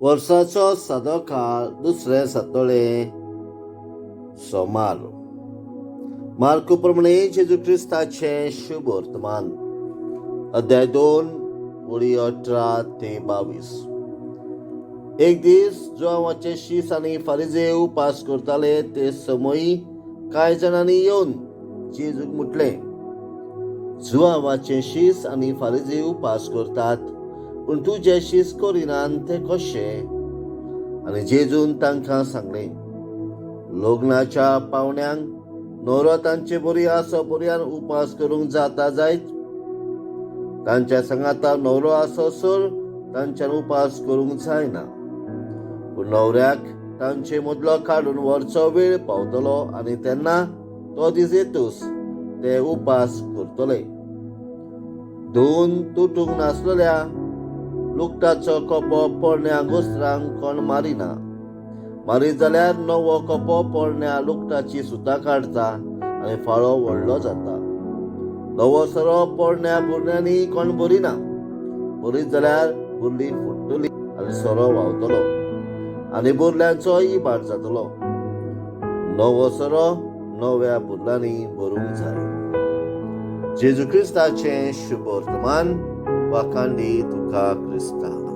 वर्साचो सादो काळ, दुसरें सातोळें, सोमार. मार्कू प्रमाणे जेजू क्रिस्ताचें शुभ वर्तमान, अध्याय 2, ओळी 18 ते 22. एक दीस जुवांवाचे शीस आनी फारिजेव उपास करताले ते समयी कांय जाणांनी येवन जेजूक म्हटलें, जुवांवाचे शीस आनी फारिजेव उपास करतात, पूण तुजे शीस करिनात ते कशें? आनी जेजून तांकां सांगलें, लग्नाच्या पावण्यांक न्हवरो तांचे बरी आसो पर्यान उपास करूंक जाता जायत? तांच्या सांगाता न्हवरो आसोसर तांच्यान उपास करूंक जायना. पूण न्हवऱ्याक तांचे मदलो काडून व्हरचो वेळ पावतलो आनी तेन्ना तो दीस येतूच ते उपास करतले. धुवन तुटूंक नासलेल्या लुगटाचो कपो पोरण्या गोस्त्रांक कोण मारिना. मारीत जाल्यार नवो कपो पोरण्या लुगटाची सुतां काडटा आनी फाळो व्हडलो जाता. नवो सोरो पोरण्या बुरण्यांनी कोण भरिना. भरीत जाल्यार बुरली फुट्टली आनी सोरो व्हांवतलो आनी बुरल्यांचो इबाड जातलो. नवो सोरो नव्या बुरलांनी भरूंक जाय. जेजू क्रिस्ताचें शुभ वर्तमान. वाखाणदी तुका क्रिस्ता.